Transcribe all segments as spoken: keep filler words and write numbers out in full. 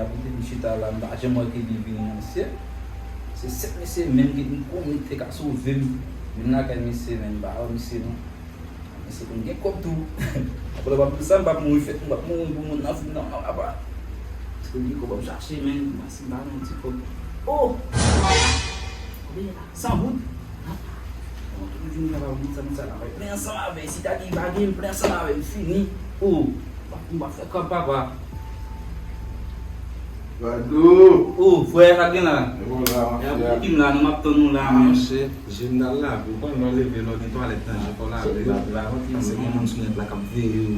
Apre depi m chita la, m pa janm wè ke li vini nan mesye. Se sèl mesye menm ke m konnen ki te ka sove m. Vin lakay mesye, men m pa wè mesye non. Mesye konn gen kòb tou. Apre w ap di sa, m p ap mouri fèt, m p ap mouri pou moun nan fin nan, papa. Paske m gen kòb ap chache, men, si m pa gen yon ti kòb. Oh! Konbyen la? San goud? Bon, tout moun vin la, pa moun sa, moun sa la. Plen ansanm avè, si ta di pa gen, plen ansanm avè, m fini. Oh! M p ap fè kòb, papa. Badou! Oh, frè, sa gen la? E bon la, mafya. E ap bouki m la, non, m ap tann ou la, men. Mache. Je m t al lave, ou konn lè w leve, lè w gen twalèt nan je, fò w lave. Paske gen moun sou nèt la k ap veye w.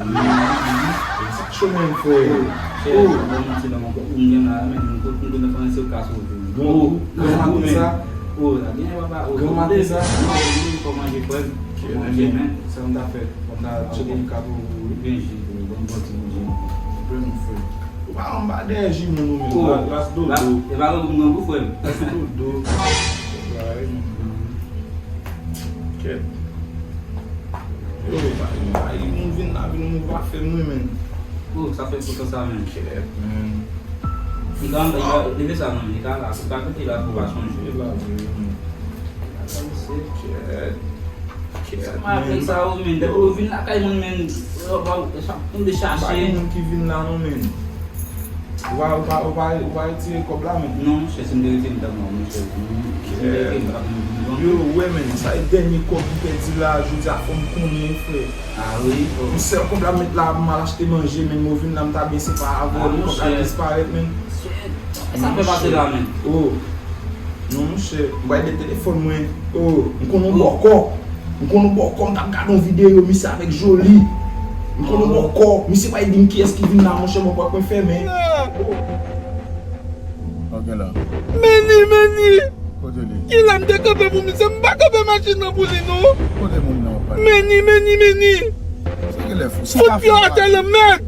Sa k cho menm, frè? Oh, chè, oh, sa ban manti non, ou gen la, men, m konn, m konn fè se ou ka sove. Bon, bon, bon maten sa. Oh, la gen papa, oh, bon maten sa. Fò manje, frè m. Fò manje, men. Sa m ta fè? Bon, m ta tcheke m ka pou ou, wi. Gen ji pou ou, bon, bon ti bon ji. Frè m, frè. Ou pa wè m pa dèyè ji moun ou menm, la, gras dodo. E pa gwo moun nan pou frè m. Gras dodo. Kèt. Yo, pa, pa, moun vin la, vin mouve afè m, wi, men. Oh, sa fè kontan sa, men. Kèt, men. Li ka, li ka, leve sa, non, li ka la, li ka kote la, pou pa chanje. Li la, wi, men. Kèt. Kèt, men. Sa, men, depi ou vin lakay moun, men, ou, ou, ou, ou, ou, ou chache. Pa gen moun ki vin la, non, men. Ou pa, ou pa, ou pa, ou pa retire kòb la, men? Non, monchè, si m te retire, m t ap mò, monchè. Si m te retire, m t ap mò. Yo, wè, men, sa e dènye kòb ou pèdi la, jodi a fò m konnen, frè. Ah wi, oh. Pou sèl kòb la m met la, m al achte manje, men m vin la, m ta byen se pa avè w, kòb la disparèt, men. Sa fè pase la, men. Oh. Non, monchè, m bay de telefòn mwen. Oh, m konn yon bòkò. M konn yon bòkò, m t ap gade yon videyo, misye avèk Joly. M konn yon bòkò. Misye bay di m kiyès ki vin la, monchè, bòkò a pwen fèmen. Oh. Ok la. Meni, meni! Kote li? Ki la m te kanpe pou misye, m pa kanpe machin nan pou li, non. Kote moun nan w pale? Meni, meni, meni! Se ki lè fou? Fout pye atè nan mèd!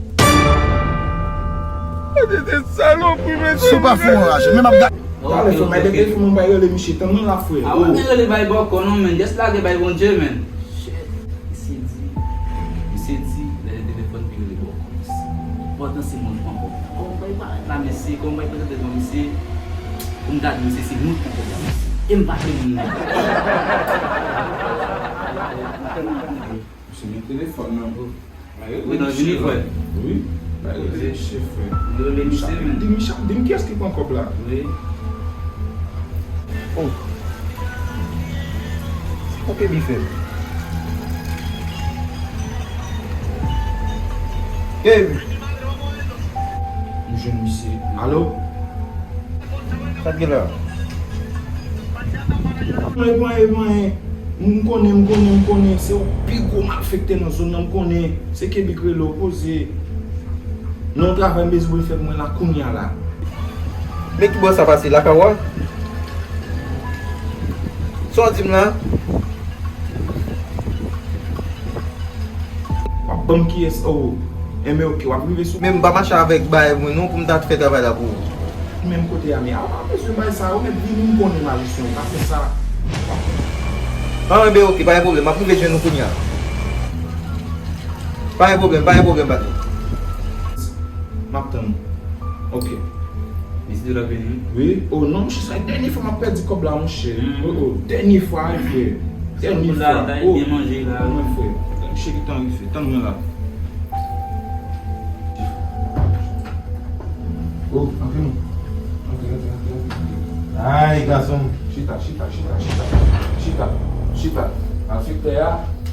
Kote se salopri, mesye? Si w pa fè yon raje, men m ap gade. Talè, fè m bay de telefòn mwen, bay rele misye, tann mwen la, frè. Ah, ou pa rele bay bòkò, non, men. Just lage bay Bondye, men. Shit. Misye di, misye di, lè li telefòn, pi rele bòkò. Enpòtan se moun pran kòb la. Kòm bay parèt la, mesye, kòm bay prezante devan misye, pou m ta di misye se nou k pran kòb la, mesye. E m pa se moun nan. Misye gen telefòn nan. Wi, nan vini, frè. Wi. Bay rele misye, frè. Rele misye, men. Di m, di m kiyès ki pran kòb la. Wi. Oh. Sa Kebi fè? Kebi. M jwenn misye. Alo? Sa k gen la? Mwen, mwen, mwen, m konnen, m konnen, m konnen, se ou pi gwo malfektè nan zòn nan, m konnen. Se Kebi k rele w, poze. Non, travay m bezwen fè pou mwen la, kounye a la. Men ki bò sa pase, lakay ou a? Sa w di m la? W ap ban m kiyès, oh. Enben, ok, w ap rive sou. Men m pa mache avèk bagay mwen non, pou m ta fè travay la pou ou. Menm kote a, men a, w pa bezwen bay sa, ou mèt vini, m konnen majisyen, ou pa fè sa. Anben, ok, pa gen pwoblèm, m ap rive jwenn ou kounye a. Pa gen pwoblèm, pa gen pwoblèm, patnè. M ap tann ou. Ok. Mesye, de la vini. Wi. Oh non, monchè, sa e dènye fwa m ap pèdi kòb la, monchè. Mm. Oh, oh, dènye fwa, wi, frè. Dènye fwa. Oh, mwen, frè. Misye gentan rive. Tann mwen la. Oh, antre non. Antre, antre, antre, antre, antre. Ay, gason. Chita, chita, chita, chita. Chita, chita. Malfektè a.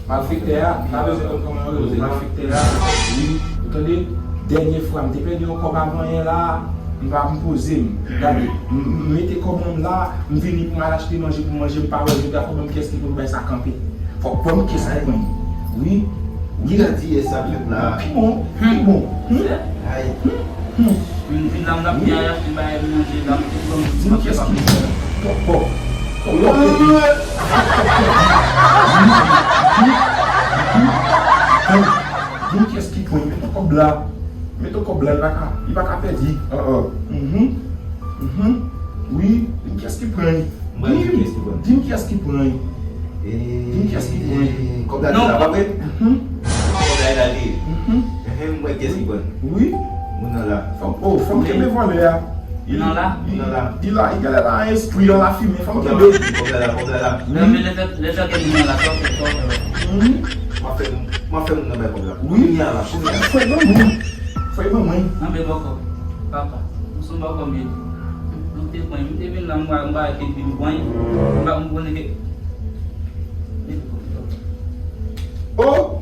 Malfektè a, pa bezwen konn kòman yo rele. Malfektè a, wi, ou tande? Dènye fwa, m te pèdi yon kòb avan yè la, m pa, m poze m. Gade, m, m mete kòb mwen la, m vini pou m al achte manje pou m manje, m pa wè jodi a, fò ban m kiyès ki pou bay sa kanpe. Fò ban m kiyès ki pran. Wi, wi. Ki la di yè sa, pèp la? Pi bon, pi bon. Hmm. Ay. Hmm. Hmm. Vin, vin la, m ap vin achte bay manje la, m tout ban m tout sa. Di m kiyès ki pran. Pòp, pòp. Pòp, pòp, pòp. Di m kiyès ki pran. Mete kòb la. Mete kòb la, li pa ka, li pa ka pèdi. Ah, ah. Mhm. Mhm. Wi, di m kiyès ki pran. Mwen, di m kiyès ki pran. Di m kiyès ki pran. Di m kiyès ki pran. Kòb la, non, la, pa vre? Mhm. Kòb la, la li ye. Mhm. Ehe, mwen, kiyès ki pran? Wi. Moun nan la. Fò m, oh, fò m kenbe vòlè a. Li nan la? Li nan la. Li la, li genlè la an espri, an lafimen, fò m kenbe. Kòb la la, kòb la la. Men men lè fè lè fè ke li nan la, sa w fè, sa w fè. Mhm. M ap fè m ap fè moun nan bay kòb la. Wi. Kounye a la, kounye a. Fò e ban mwen. Fò e ban mwen. Anben bòkò. Papa, m se yon bòkò m ye. M te pran, m te vin la, m pa m pa te vin pran. M pa m konnen ke. Oh,